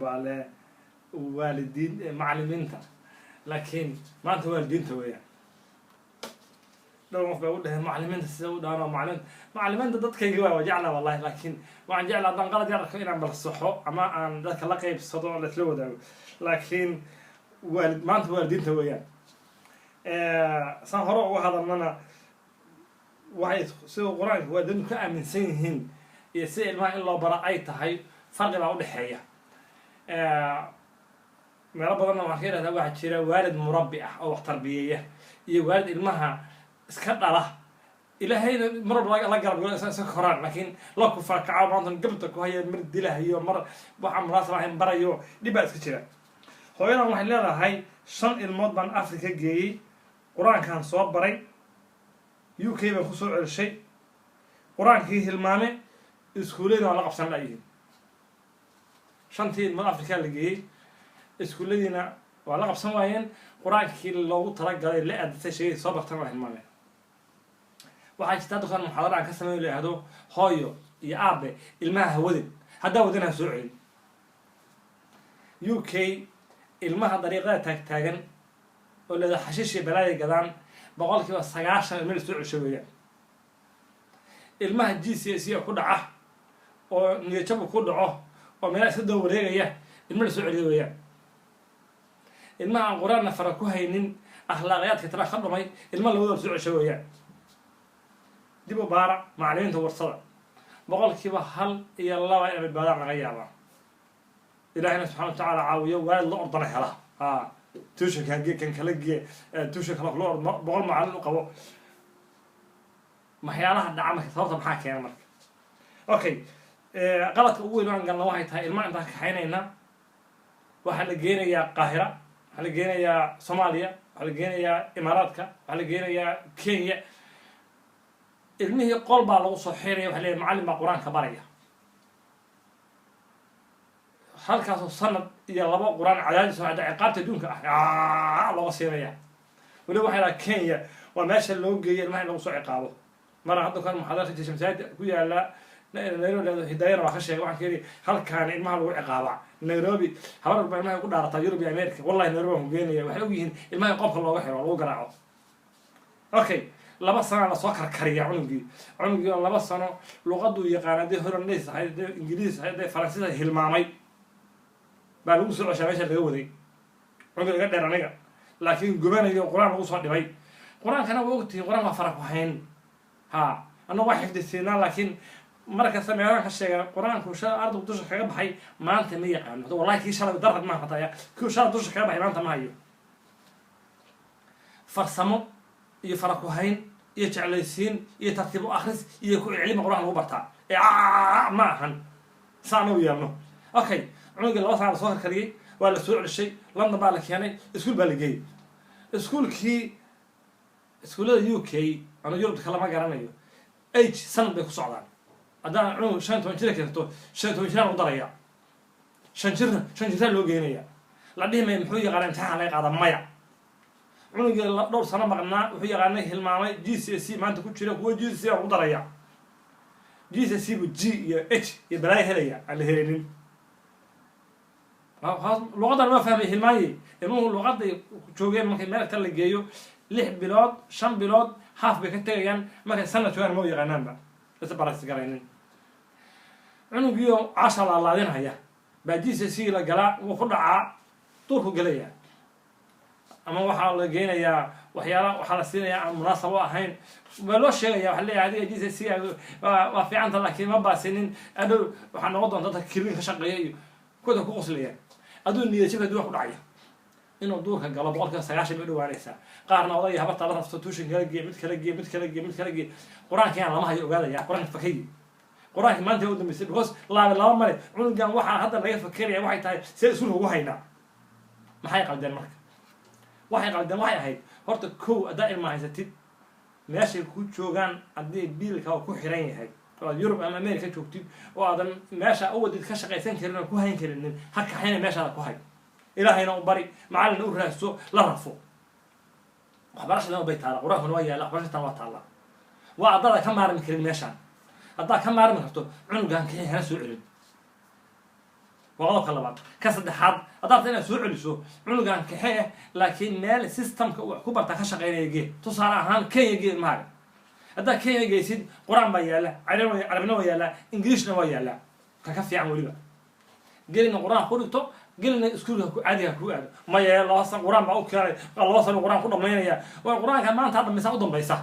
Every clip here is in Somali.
Walbaa le waalidiin, macalimiinta, laakiin maanta waalidiinta weeyaan. Dhowr qof bay u dheheen macalimiinta sida u dhaano macalimiinta dadkayga waa jeclaa wallahi, laakiin waxaan jeclaa haddaan qalad yar arko inaan balsaxo ama aan dadka la qaybsado oo laisla wadaago. Laakiin waalid maanta waalidiinta weeyaan. Saan hore uga hadalnana, waxay sida Qur-aanka waalidiintu ka aaminsan yihiin iyo sida ilmaha in loo bara ay tahay, farqi baa udhexeeya. Meelo badanna waxaan ka yidhahdaa, waxaa jira waalid murabbi ah oo wax tarbiyeeya iyo waalid ilmaha iska dhala, Ilaahayna mar walba la garab galo, iska koraan, laakiin la kufaakaco, maanta gabta ku haya, mar dilahayo, mar waxaan munaasab ahayn barayo. Dhib baa iska jira. Hooyadan waxay leedahay, "Shan ilmood baan Africa geeyey, Qur-aankaan soo baray, UK baan kusoo celshay, Qur-aankii hilmaame, iskuulladiina waa la qabsan layihiin." Shantii ilmood Africa la geeyey, iskuulladiina waa la qabsan waayeen, Qur-aankii loogu talagalay la aadasay sheegay soo bartan waa hilmaameen. Waxaa jirta hadda kan muxaadara aan ka sameyn la yihahdo "Hooyo iyo aabe, ilmaha hawadin, haddaa wadin ha soo celin." UK ilmaha dariiqada taagtaagan oo leeda xashiish iyo balaaya gadaan, 90% ilma la soo cesho weeyaan. Ilmaha GCSE ku dhaca oo niyadjabu ku dhaco oo meelaha iska daba wareegaya, ilma la soo celiyo weeyaan. Ilmaha aan Qur-aanna fara ku haynin, akhlaaqiyaadka tala ka dhumay, ilma labadooda soo cesho weeyaan. Dib u baara, macalimiinta warsada, 1% iyo 2 inay badbaadaan laga yaabaa. Ilaahayna subxana wa tacaala caawiyo, waalid la ordana hela. Ha tuition-ka gee, kan kala gee, tuition kala kula ord, 100 macalin u qabo. Waxyaalaha dhaca marka, sababta maxaa keena marka? Okay, qaladka ugu weyn aan galna waxay tahay, ilmaha intaan kaxaynayna waxaa la geenayaa Qaahira, waxaa la geenayaa Soomaaliya, waxaa la geenayaa Imaaraadka, waxaa la geenayaa Kenya. Ilmihii qol baa lagu soo xiraya, waxa leeyahay macallin baa Qur-aanka baraya. Halkaasoo sanad iyo labo Qur-aan cadaadis oo hadda ciqaabta adduunka ah looga siinaya. Weliba waxay dhaha Kenya waa meesha loo geeyo ilmaha in lagu soo ciqaabo. Mara hadda kan muxaadara ka jeesha masaajid ku yaala Nairobi, leedo Hidaayana, waa ka sheegay. Waxaan ka yidhi, halkaan ilmaha lagu ciqaabaa Nairobi. Habar walba ilmaha ku dhaarataa Yurub iyo America, "Wallahi Nairobi baan ku geenaya." Waxay og yihiin ilmaha in qobka looga xiro oo lagu garaaco. Okay, 2 sana lasoo karkariya cunugii. Cunugii oo 2 sano luqaduu yaqaan, haddii Hollandaise ahayd, haddii Ingiriis ahayd, haddii Faransiis ahayd, hilmaamay baa lagu soo ceshaa meesha laga waday. Cunug iga dheer aniga, laakiin gubanayo, Qur-aan lagu soo dhibay. Qur-aankana waa ogtihiin, Qur-aan waa fara ku hayn. Ha annagu waa xifdisiinaa, laakiin markasta meelaan ka sheega, Qur-aanku shalay ardaygu dusha kaga baxay maanta ma yaqaano. Wallahi kii shalay darad maaha hataya, kii shalay dusha kaga baxay maanta ma hayo. Farsamo iyo fara ku hayn iyo jeclaysiin iyo tartiib u akris iyo ku celima Qur-aan lagu bartaa ee ma ahan saan u yeelno. Okay, cunugii 2 sana lasoo karkariyey, waa la soo celishay, London baa la keenay, iskuul baa la geeyey. Iskuulkii, iskuullada UK, anu Yurubta kalama garanayo, age sanad bay ku socdaan. Haddaan cunug 15 jira keento, 15 jiraan lagu daraya, shan jirna shan jiraa loo geynaya. La dhihi maya muxuu yaqaana, imtixaan laga qaada maya. Cunugii dhowr sano maqnaa, wuxuu yaqaanay hilmaamay, GCSE maanta ku jira, kuwa GCSE baa lagu daraya. GCSE bu G iyo H iyo balaayo helaya aan la helinin. Luqadan ma fahmay, hilmaanye. Ilmuhu luqaday joogeen markay meel kale la geeyo, 6 bilood, 5 bilood, haaf bay ka tegayaan. Markay sanad joogaan ma yaqaanaanba, is baras garaynin. Cunugiio casha laalaadinhaya baa GCSE la galaa, wuu ku dhacaa, duurku gelaya, ama waxaa la geenayaa waxyaala waxaa la siinayaa aan munaasab u ahayn. Waa loo sheegaya, waxa leeyahay, "Adiga GCSE waa fiicanta, laakiin ma baasinin, adhow waxaa noqon doonta dadka kilin ka shaqeeya." Iyo kuwada ku qoslayaan, aduu niyadjabka duwa ku dhacaya inuu duurka galo, 90% bay dhawaanaysaa. Qaarna odaya habarta la rafto, tuition kala geey, mid kala geey, mid kala geey, mid kala geey, Qur-aankiina lama hayo. Ogaadaya Qur-aanka fakayi, Qur-aanki maanta u dambeysay, because laabe laba male. Cunugan waxaa hadda laga fakeraya waxay tahay, see iskuulka ugu haynaa? Maxay qaldeen marka? Waxay qaldeen waxay ahayd, horta kow, haddaa ilma haysatid, meeshay ku joogaan haddii biilka ku xiran yahay oo aad Yurub ama America joogtid oo aadan meesha u wadid ka shaqaysan karin oo ku hayn karinin, ha kaxayna, meeshaada ku hay, Ilaahayna u bari, macalina u raadso, la rafo. Waxbarashadana bay taala, Qur-aankuna waa yaalla, waxbarashatan waa taalla. Waa haddaada ka maarmi karin meeshaan. Haddaad ka maarmi karto, cunugan kixi, hana soo celin. Waa qodobka labaad. Ka saddexaad, haddaad inaad soo celiso cunugan, kaxe ah, laakiin meel systemka wax ku bartaa ka shaqeynaya gee. Tusaale ahaan, Kenya gee ilmahaaga. Haddaad Kenya geysid, Qur-aan baa yaalla, Carabina waa yaallaa, Ingiliishna waa yaallaa. Ka fiican weliba gelina Qur-aan ku dhigto, gelina iskuulka caadiga ku aado. Maya, 2 san Qur-aan baa u keenay, 2 sano Qur-aan ku dhamaynaya. Waa Qur-aanka maanta dhamaysa u dambaysa,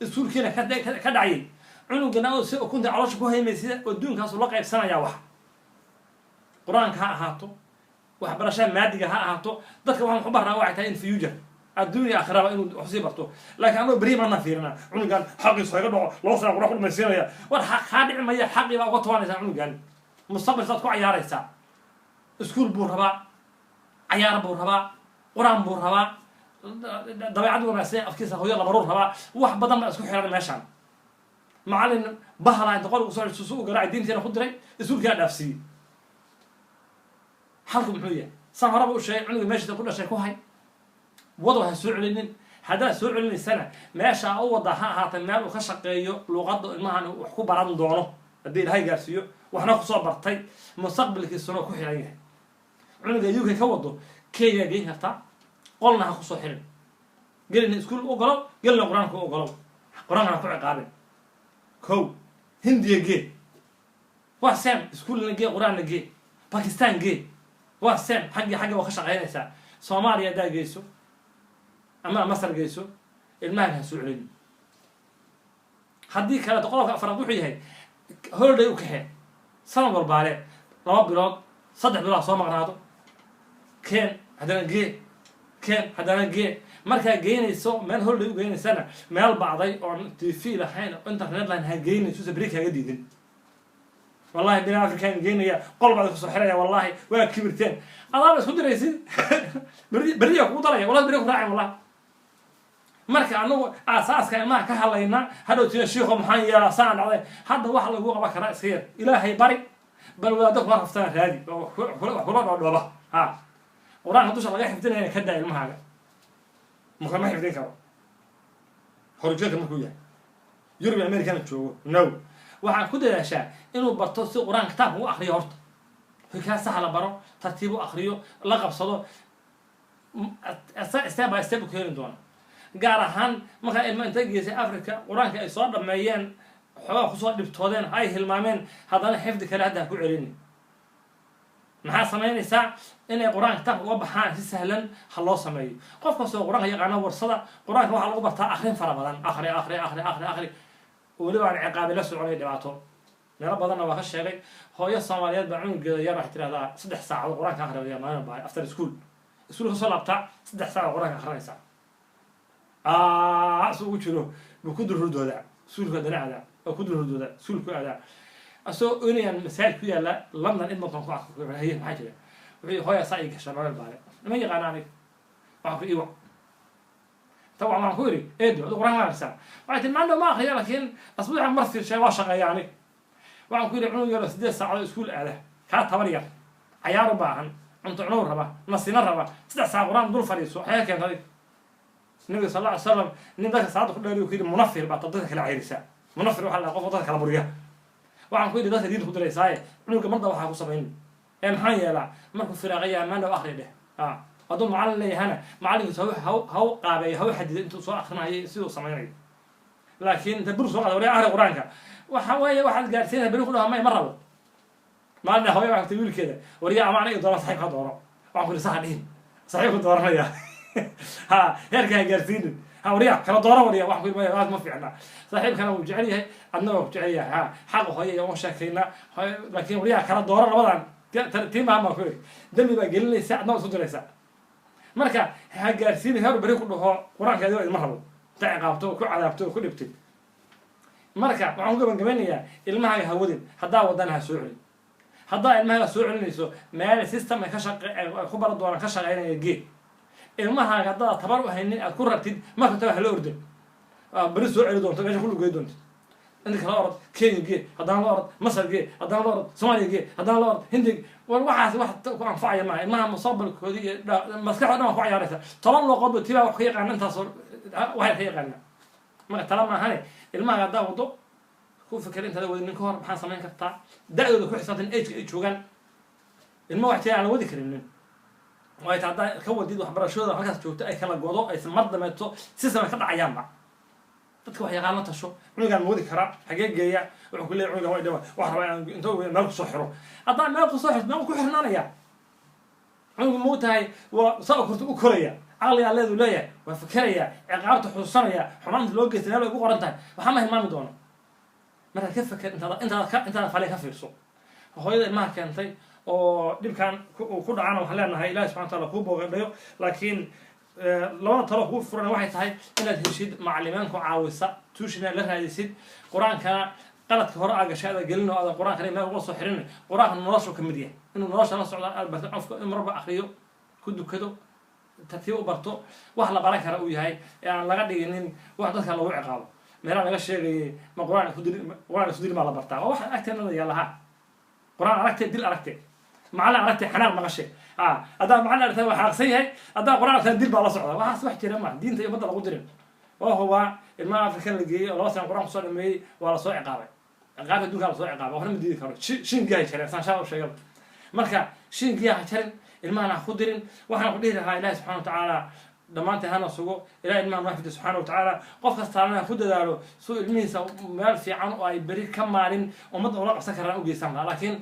iskuulkiina ka dhacayay. Cunugana oo si ukunta caloosha ku haymaysa adduunkaasu la qaybsanaya. Wax Qur-aanka ha ahaato, waxbarashada maadiga ha ahaato, dadka waxaan ku barnaa waxay tahay in future, adduunya, aakhiraba, inuu wax sii barto. Laakiin anoo beri maanaan fiirina cunugan xaqiisu haga dhaco, 2 sana Qur-aan ku dhamaysiinaya. War xaq kaa dhici maya, xaqii baa uga tubanaysaa cunugan, mustaqbalkiisaad ku cayaaraysaa. Iskuul buu rabaa, cayaar buu rabaa, Qur-aan buu rabaa, dabeecad wanaagsan, afkiisa hooyo labaruu rabaa. Wax badan baa isku xiran meeshaan. Macalin bahala inta qolku soo xusuusu u garaacay, diintiina ku diray, iskuulkiina dhaafsiiyey. Xalku muxuu yahay? Saan horeba u sheegay, cunuga meeshiisa ku dhashay ku hay, wado, ha soo celinin. Haddaad soo celinaysana, meesha u wada ha ahaatay meel uu ka shaqeeyo luuqadda ilmahan wax ku baran doono haddii Ilaahay gaarsiiyo, waxna kusoo bartay, mustaqbalkiisuna ku xiran yahay. Cunuga UK ka wado, Kenya geyn kartaa, qolna ha kusoo xirin. Gelina iskuul ogolow, gelina Qur-aanka u ogolow, Qur-aankana ku ciqaabin. Kow, Hindiya gee, waa same, iskuulna gee, Qur-aanna gee. Bakistan gee, waa same, xaggii xagga waa ka shaqaynaysaa. Soomaaliya haddaa geyso ama Masar geyso, ilmahaga ha soo celin. Haddii kaleeto, qodobka afraad wuxuu yahay holiday u kaxee sanad walbaale, 2 bilood, 3 bilood soo maqnaado. Keen, haddana gee, keen, haddana gee. Markaa geynayso meel holiday u geynaysana, meel bacday oon TV lahayn oo internet lahayn ha geynayso, se beri kaaga diidin. "Wallahi bina Afrikaan geynaya, qol baad kusoo xiraya, wallahi waa kibirteen." Adaaba isku diraysid, beri beriyaa kugu daraya, wallahi beri ku raacin, wallahi. Marka anagu aasaaska ilmaha ka hadlaynaa, hadhow tira, "Shiikho, maxaan yeelaa? Saan dhacday." Hadda waxa lagu qaban karaa iska yar. Ilaahay bari, bal wadaado kuma raftana raadi oo wax kula dhoodhooba. Ha Qur-aanka dusha laga xifdinaya ka daa ilmahaaga, marka ma xifdin karo horjeedka markuu yahay Yurub, Americana joogo. No, waxaan ku dadaashaa inuu barto si Qur-aan kitaabka u akriyo. Horta hikaa sax la baro, tartiib u akriyo, la qabsado, step by step u keeni doona. Gaar ahaan markaa ilma inta geysay Africa, Qur-aanka ay soo dhameeyeen, xoogaa kusoo dhibtoodeen, ay hilmaameen, haddana xifdi kale hadda ha ku celini. Maxaa samaynaysaa? Inay Qur-aanka kitaabka uga baxaan si sahlan ha loo sameeyo. Qof kastoo Qur-aanka yaqaano warsada. Qur-aanka waxaa lagu bartaa akrin fara badan. Akri, akri, akri, akri, akri, weliba aan ciqaabi la soconay dhibaato. Meelo badanna waa ka sheegay. Hooyo Soomaaliyeed baa cunugeeda yar waxay tirahdaa, "3 saacadood Qur-aanka akhriyaya maalin baa." After school, iskuul kasoo laabtaa, 3 saacadood Qur-aanka akrinaysaa. Si ugu jiro buu ku dulhurdoodaa, iskuulku haddana aadaa, oo ku dulhurdoodaa, iskuulku aadaa, asagoo oynayaan masaajid ku yaalla London, Edmonton ku arko. "Haye, maxaa jira?" Wuxuu yii, "Hooya, saa ii gashaa maalin baale, ima yaqaana aniga." Waxaan ku iwac ta waxaan ku idhi, "Eedo, adu Qur-aan ma akrisaa?" Waxay tii, "Maandhow ma akriya, laakiin asbuuca mar fiirshay, waa shaqeeya aniga." Waxaan ku yidhi, "Cunug yaro 8 saacadood iskuul aada, kaa tabar yar, cayaar u baahan, cunto cunow raba, nasino raba, 3 saac Qur-aan dul fadhiiso, waxay ka keenta adig?" Nabiga sal alla alay slam nin dadka salaada ku dheeriyo ku yidhi, "Munafir baa dadka kala ceyrisaa." Munafir waxaa la qof dadka kala buriya. Waxaan ku yidhi, "Dadka diinta ku diraysaaye, cunuga marda waxaa ku samayn ee maxaan yeelaa?" "Markuu firaaqaya maandhow akri dheh. A hadduu macallin leeyahana, macallinkiisu haw qaabeeyo, haw xadido intuu soo akrinayo, siduu samaynayo. Laakiin inta bur soo qada, 'Waryaa, akri Qur-aanka,' waxa weeye waxaad gaarsiinaya beri ku dhaha, 'May, ma rabo.' Maalin hooya waxay tiri wiilkeeda, 'Waryaa, ama aniga doona, saxiibka doono.' Waxaan ku yidhi, 'Saxa dhihin, saxiibku dooranaya, ha heerka ha gaarsiinin. Ha waryaa, kala dooro waryaa.' Waxaan ku yidhi, 'Maya, aad ma fiicna. Saaxiibkana wuu jecel yahay, adna waa ku jecel yahay. Ha xaqa hooya iyo uma sheekaynaa, laakiin waryaa, kala dooro labadan tii maahan,' baan ku yidhi. Dembi baa gelinaysa, adna waa isku diraysa. Marka ha gaarsiinin heer beri ku dhaho, 'Qur-aanka adigo idma rabo,' inta ciqaabto oo ku cadaabto oo ku dhibtay. Marka waxaan ku gabagabeynayaa, ilmahaaga hawadin. Haddaa wadana, ha soo celin. Haddaa ilmahaaga soo celinayso, meel system ay ka shaqe ay ku baran doonaan ka shaqeynaya gee ilmahaaga. Haddaad tabar u haynin aad ku rabtid, marka taga hala ordin beri soo celi doonto, meesha ku lugey doonto. Inta kala orod, Kenya gee, haddana la orod Masar gee, haddana la orod Soomaaliya gee, haddana la orod Hindi. War waxaas wax ku anfacaya maaha. Ilmaha mustaqbalkoodi iyo maskaxda dhan waa ku cayaaraysa. 10 luuqoodba tibaa wax ka yaqaana, intaasoo waxay ka yaqaana. Marka tala maahane, ilmaha haddaa wado, ku fikir intaada wadinin ka hor maxaa samayn kartaa, da-dooda ku xisaabtan, ageka ay joogaan. Ilmo wax jira aan la wadi karinin. Waayo, haddaa ka wadid waxbarashadooda halkaas joogto, ay kala godo, aysan mar dameeto system ay ka dhacayaanba. Dadka wax yaqaan la tasho. Cunugaan ma wadi karaa? Xagee geeya? Wuxuu ku leeyahy cunugan way dhawa, waxaa rabaa inaan inta meel kusoo xiro. Haddaa meel kusoo xirto, meel ku xirnaanaya cunugu. Ma tahay waa saa korta u koraya, caqligaa leedu leeyahay, waa fikeraya, ciqaabta xusuusanaya, xumaanta loo geystay meel ay ku qoran tahay, waxaa ma hilmaami doono. Markaad ka feker intaada falay, ka fiirso. Hooyada ilmaha keentay oo dhibkan uu ku dhacana, waxaan leenahay Ilahi subxana wataala kuu boogadhayo. Laakiin labada talo kuu furan waxay tahay inaad heshid macalimiin ku caawisa, tuition la raadisid, Qur-aankana qaladka hore aa gashay aada gelin oo aadan Qur-aankana meel uga soo xirin. Qur-aanka noloshu ka mid yahay, inuu nolosha la socdo aad barto, qofka in marba akriyo, ku dukado, tartiib u barto, wax la baran kara uu yahay ee aan laga dhiginin wax dadka lagu ciqaabo. Meelaha laga sheegayay ma Qur-aan isku dil, Qur-aan isku dil baa la bartaa. Waa wax agteenada yaalaha. Qur-aan aragtee, dil aragtee, macallin aragtee, xanaaq maqashe. A haddaa macallin aragtee waa xanaaqsan yahay, haddaa Qur-aan aragtee dil baa la socda. Waxaas wax jira ma diinta iyo ummadda lagu dirin. Waa hubaa, ilmaha Afrika la geeyey oo 2 sana Qur-aan kusoo dhameeyey waa lasoo ciqaabay, ciqaabta adduunkaa lasoo ciqaabay. Waxna ma diidi karo, shingiyaa jareen saan shaa u sheegaba. Marka shingiyaa ha jarin, ilmahana ha ku dirin. Waxaan ku dhihi lahaa, Ilahi subxana watacaala dhammaanteen hana sugo, Ilahi ilmaha noo xifdiyo subxaana watacaala. Qof kastaana ha ku dadaalo suu ilmihiisa meel fiican oo ay beri ka maalin ummadda ula qabsan karaan u geysan lahaa, laakiin